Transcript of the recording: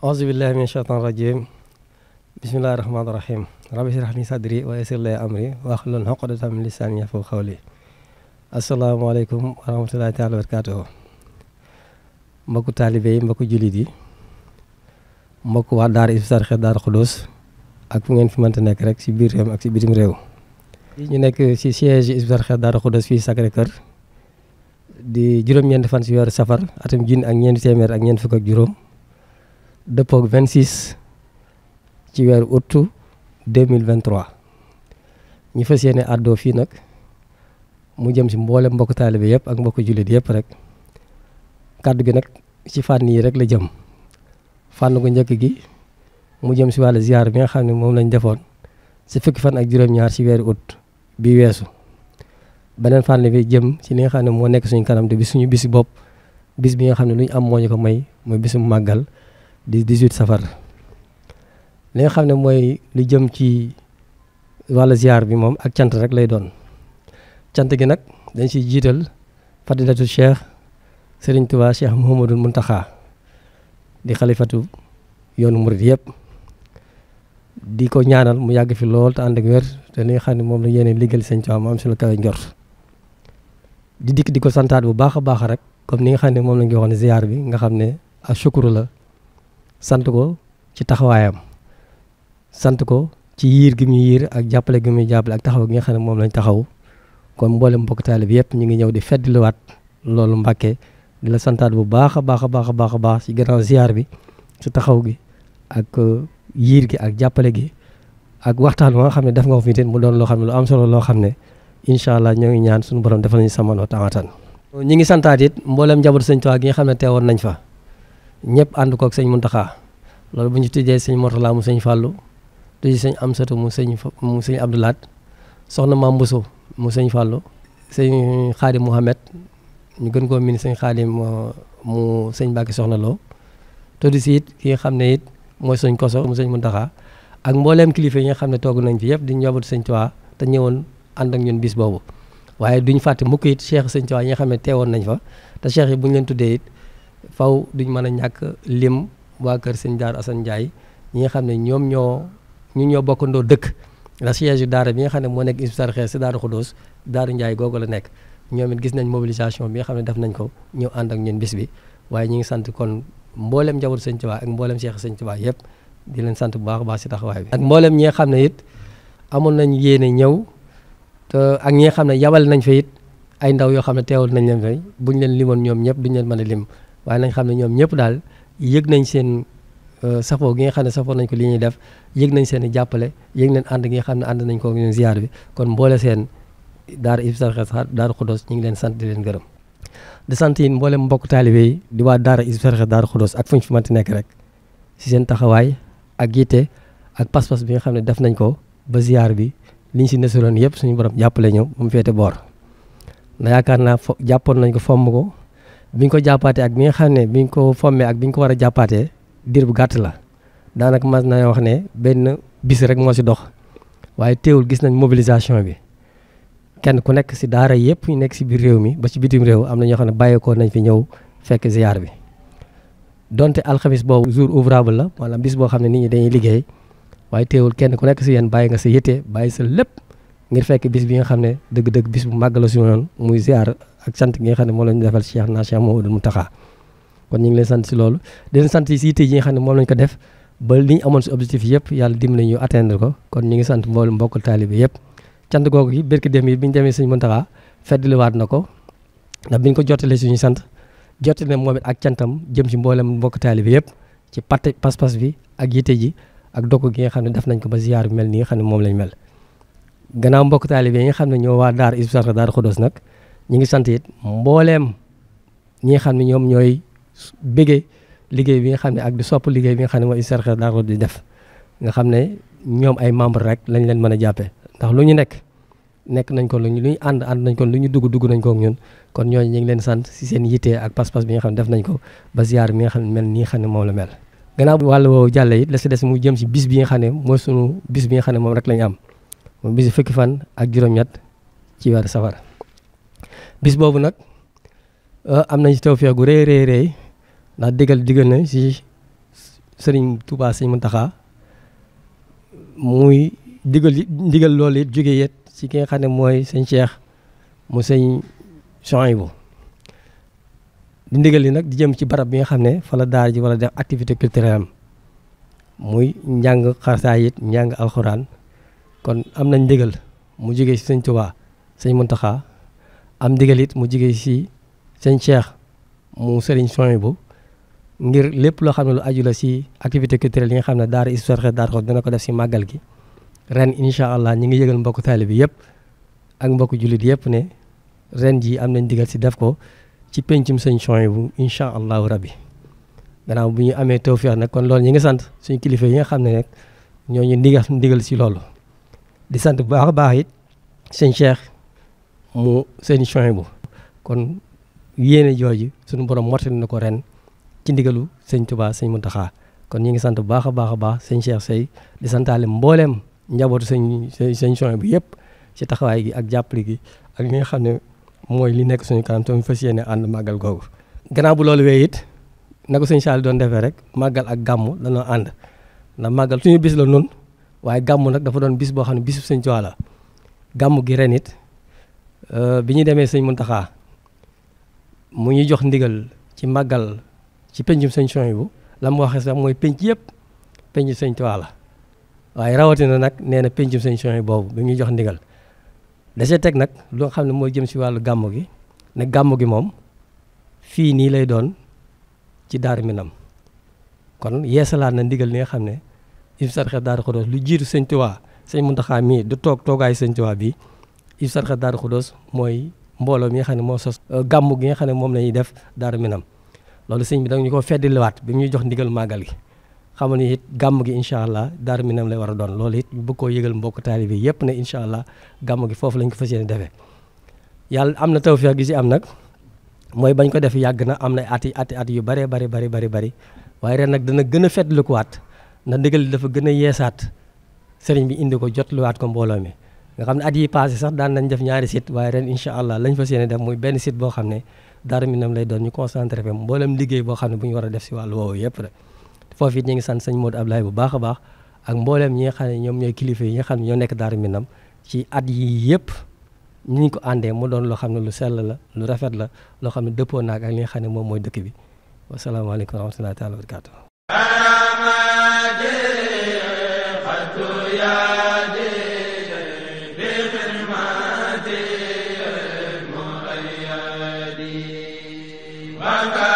auzu billahi min shaytan rajim bismillahi rahmani rahim rabbi shrah li sadri wa yassir li amri wahlul uqdatan min lisani yafqahu qawli. Asalaamaaleykum wa rahmatullahi taala wa barakatuh. Mbokku taalibe yi, mbokku jullit yi, mbokku waa daara Hizbut Tarqiyyah Daaru Xudoos ak fu ngeen fi mënta nekk rek si biir réew ak si bitim réew. ñu nekk si siège Hizbut Tarqiyyah Daaru Xudoos fii Sacré-Cœur di juróom-ñeenti fan si weeru safar atum junni ak ñeenti téeméer ak ñeent fukk ak juróom dëppoog 26 ci weeru août 2023 ñu fas yéene àddoo fii nag mu jëm si mboolem mbokku taalibe yëpp ak mbokku jullit yëpp rek. kàddu gi nag ci fànn yi rek la jëm. fànn gu njëkk gi mu jëm si wàllu ziar bi nga xam ne moom lañ defoon si fukki fan ak juróom-ñaar si weeru août bi weesu. beneen fànn bi jëm si li nga xam ne moo nekk suñu kanam te bi suñu bisi bopp bis bi nga xam ne lu ñu am moo ñu ko may mooy bisu màggal di 18 safar. li nga xam ne mooy li jëm ci wàllu ziar bi moom ak cant rek lay doon. cant gi nag dañ siy jiital fadilatu cheikh Serigne Touba Cheikh Mouhamadou Mountakha di xalifatu yoonu murid yëpp di ko ñaanal mu yàgg fi lool te ànd ak wér te li nga xam ne moom la yéene liggéeyal Sëñ Touba mu am si la kawe njort. di dikk di ko santaat bu baax a baax rek comme ni nga xam ne moom la ñu waxoon ziar bi nga xam ne ak shukuru la sant ko ci taxawaayam sant ko ci yiir gi muy yiir ak jàppale gi muy jàppale ak taxaw gi nga xam ne moom lañ taxaw. kon mboolem mbokk taalib yëpp ñu ngi ñëw di feddliwaat loolu Mbàkke di la santaat bu baax a baax a baax a baax a baax ci gannaaw ziar bi ci taxaw gi ak yiir gi ak jàppale gi ak waxtaan ba nga xam ne def nga ko fi mu doon loo xam ne lu am solo loo xam ne incha allah ñoo ngi ñaan suñu borom defal nañu samanoo tawaatan. ñi ngi santaat it mboolem njabootu Sëñ Tuubaa gi nga xam ne teewoon nañ fa ñëpp ànd koog sëñ Muntaxa loolu bu ñu tuddee sëñ Mortala mu sëñ Fàllu tuddee sëñ Amsatu mu sëñ Abdoulaat soxna Maam Bousso mu sëñ Fallou sëñ Xaadim Mouhamed ñu gën koo min sëñ Xaadim mu sëñ Mbàkke soxna Lo tuddi si it ki nga xam ne it mooy sëñ Koso mu sëñ Muntaxa ak mbooleem kilifa yi nga xam ne toog nañ fi yëpp di njabootu Sëñ Tuubaa te ñëwoon ànd ak ñun bis boobu. waaye duñ fàtte mukk it cheikh Sëñ Tuubaa yi nga xam ne teewoon nañ fa te cheikh yi bu ñu leen tuddee it faw duñ mën a ñàkk lim waa kër sëñ Daaru Asan Njaay ñi nga xam ne ñoom ñoo bokkandoo dëkk. la siège yu daara bi nga xam ne moo nekk Hizbut Tarqiyyah si Daaru Xudoos Daaru Njaay googu la nekk ñoom it gis nañ mobilisation bi nga xam ne def nañ ko ñëw ànd ak ñun bis bi. waaye ñu ngi sant kon mboolem njabootu Sëñ Tuubaa ak mboolem cheikh Sëñ Tuubaa yëpp di leen sant bu baax a baax si taxawaay bi. ak mboolem ñi nga xam ne it amoon nañ yéene ñëw te ak ñi nga xam ne yabal nañ fa it ay ndaw yoo xam ne teewal nañ leen fay buñ leen limoon ñoom ñëpp duñ leen mën a lim waaye nañ xam ne ñoom ñëpp daal yëg nañ seen safoo gi nga xam ne safoo nañ ko li ñuy def yëg nañ seen i jàppale yëg nañ ànd gi nga xam ne ànd nañ ko ñun ziar bi kon mboole seen daara Hizbut Tarqiyyah Daaru Xudoos ñu ngi leen sant di leen gërëm. di sant yi mboolem mbokk taalibe yi di waa daara Hizbut Tarqiyyah Daaru Xudoos ak fu ñu fi mënti nekk rek si seen taxawaay ak yitte ak pas-pas bi nga xam ne def nañ ko ba ziar bi liñ si nesuroon yëpp suñu borom jàppale ñëw ba mu féete boor. na yaakaar naa jàppoon nañ ko fomm ko biñ ko jàppaatee ak bi nga xam ne biñ ko fommee ak biñ ko war a jàppaatee diir bu gàtt la daanaka mas na wax ne benn bis rek moo si dox waaye teewul gis nañ mobilisation bi kenn ku nekk si daara yëpp ñu nekk si biir réew mi ba ci bitim réew am na ñoo xam ne bàyyeekoo nañ fi ñëw fekk ziar bi. donte alxamis boobu jour ouvrable la maanaam bis boo xam ne nit ñi dañuy liggéey waaye teewul kenn ku nekk si yéen bàyyi nga sa yitte bàyyi sa lépp ngir fekk bis bi nga xam ne dëgg-dëgg bis bu màgg la si noonu muy ziar ak sant gi nga xam ne moom la ñu defal Cheikh Mouhamadou Mountakha. kon ñu ngi leen sant si loolu di leen sant si yitte yi nga xam ne moom lañ ko def ba li ñu amoon si objectif yëpp yàlla dimbali ñu atteindre ko kon ñu ngi sant mboolem mbokk taalibe yëpp. cant googu yi barki dem yi bi ñu demee sëñ Mountakha feddliwaat na ko ndax bi ñu ko jottalee suñu sant jottali na moom it ak cantam jëm si mboolem mbokk taalibe yëpp ci pas-pas bi ak yitte ji ak dokk gi nga xam ne def nañ ko ba ziar bi mel nii nga xam ne moom lañ mel. gannaaw mbokk taalibe yi nga xam ne ñoo waa daara Hizbut Tarqiyyah Daaru Xudoos nag ñu ngi sant it mbooleem ñi nga xam ne ñoom ñooy bëggee liggéey bi nga xam ne ak di sopp liggéey bi nga xam ne mooy Hizbut Tarqiyyah Daaru Xudoos di def nga xam ne ñoom ay membre rek lañ leen mën a jàppee ndax lu ñu nekk nañ ko lu ñu ànd nañ ko lu ñu dugg nañ ko ak ñun kon ñooñu ñu ngi leen sant si seen yitte ak pas-pas bi nga xam ne def nañ ko ba ziar bi nga xam ne mel nii xam ne moom la mel. gannaaw wàll woowu jàlle it la si des mu jëm si bis bi nga xam ne mooy sunu bis bi nga xam ne moom rek lañ am moom bis fukki fan ak juróom-ñett ci weeru safar bis boobu nag am nañ si tawfeex gu rëy ndax digal na si sëriñ Touba sëñ Mountakha muy ndigal loolu it jóge yet ci ki nga xam ne mooy sëñ Cheikh mu sëñ Souhaïbou di ndigal li nag di jëm ci barab bi nga xam ne fa la daara ji wala def activité culturelle am muy njàng xasaay it njàng alxuraan kon am nañ ndigal mu jóge ci sëñ Touba sëñ Mountakha am ndigal it mu jóge ci sëñ Cheikh mu sëriñ Souhaïbou ngir lépp loo xam ne lu aju la ci activité culturelle yi nga xam ne daara Hizbut Tarqiyyah Daaru Xudoos dina ko def ci màggal gi ren incha allah ñi ngi yëgal mbokku taalibe bi yëpp ak mbokku jullit yëpp ne ren ji am nañ digal ci def ko ci pencum sëñ Souhaïbou incha allahu rabbi gannaaw bu ñu amee tawfeex nag kon loolu ñi ngi sant suñu kilifa yi nga xam ne nag ñooñu ndigal ci loolu di sant bu baax a baax it sëñ Cheikh mu sëñ Souhaïbou kon yéene jooju suñu borom mottali na ko ren ci ndigalu sëñ Touba sëñ Mountakha kon ñi ngi sant bu baax a baax sëñ Cheikh Sey di santaale mbooleem njabootu sëñ Souhaïbou yëpp ci taxawaay gi ak jàppale gi ak li nga xam ne mooy li nekk suñu kanam te fas yéene ànd màggal googu. gannaaw bu loolu wee it na ko sëñ Sall doon defee rek màggal ak gàmmu dañoo ànd ndax màggal suñu bis la noonu waaye gàmmu nag dafa doon bis boo xam ne bisu sëñ Touba la gàmmu gi ren it bi ñu demee sëñ Mountakha mu ñuy jox ndigal ci màggal ci pencum sëñ Souhaïbou la mu waxee sax mooy penc yëpp penc sëñ Touba la waaye rawatina nag nee na pencum sëñ Souhaïbou boobu bi ñuy jox ndigal dase teg nag lu nga xam ne mooy jëm si wàllu gàmmu gi ne gàmmu gi moom fii nii lay doon ci Daaru Minam kon yeesalaat na ndigal li nga xam ne Hizbut Tarqiyyah Daaru Xudoos lu jiitu sëñ Touba sëñ Mountakha mii du toogaayu sëñ Touba bi Hizbut Tarqiyyah Daaru Xudoos mooy mbooloo mi nga xam ne moo sos gàmmu gi nga xam ne moom la ñuy def Daaru Minam loolu sëñ bi da ñu ko feddiliwaat bi ñuy jox ndigal màggal gi xamal ni it gàmm gi incha allah Daaru Minam lay war a doon loolu it ñu bëgg koo yëgal mbokk taalibe yëpp ne incha allah gàmm gi foofu lañ ko fas yéene defee yàlla am na tawfeex gi ci am nag mooy bañ ko def yàgg na am na at yu bëree bari waaye ren nag dana gën a feddlikuwaat ndax ndigal li dafa gën a yeesaat sëriñ bi indi ko jotluwaat ko mbooloo mi nga xam ne at yi passé sax daan nañ def ñaari site waaye ren incha allah lañ fas yéene def muy benn site boo xam ne Daaru Minam lay doon ñu concentré fa mboolem liggéey boo xam ne bu ñu war a def si wàllu woowu yëpp rek foofu it ñu ngi sant sëñ Modou Ablaye bu baax a baax ak mboolem ñi nga xam ne ñoom ñooy kilifa yi nga xam ne ñoo nekk Daaru Minam ci at yi yëpp ñu ko àndee mu doon loo xam ne lu sell la lu rafet la loo xam ne dëppoo naag ak li nga xam ne moom mooy dëkk bi wasalaamaaleykum wa rahmatullahi taala wa barakatuh Maka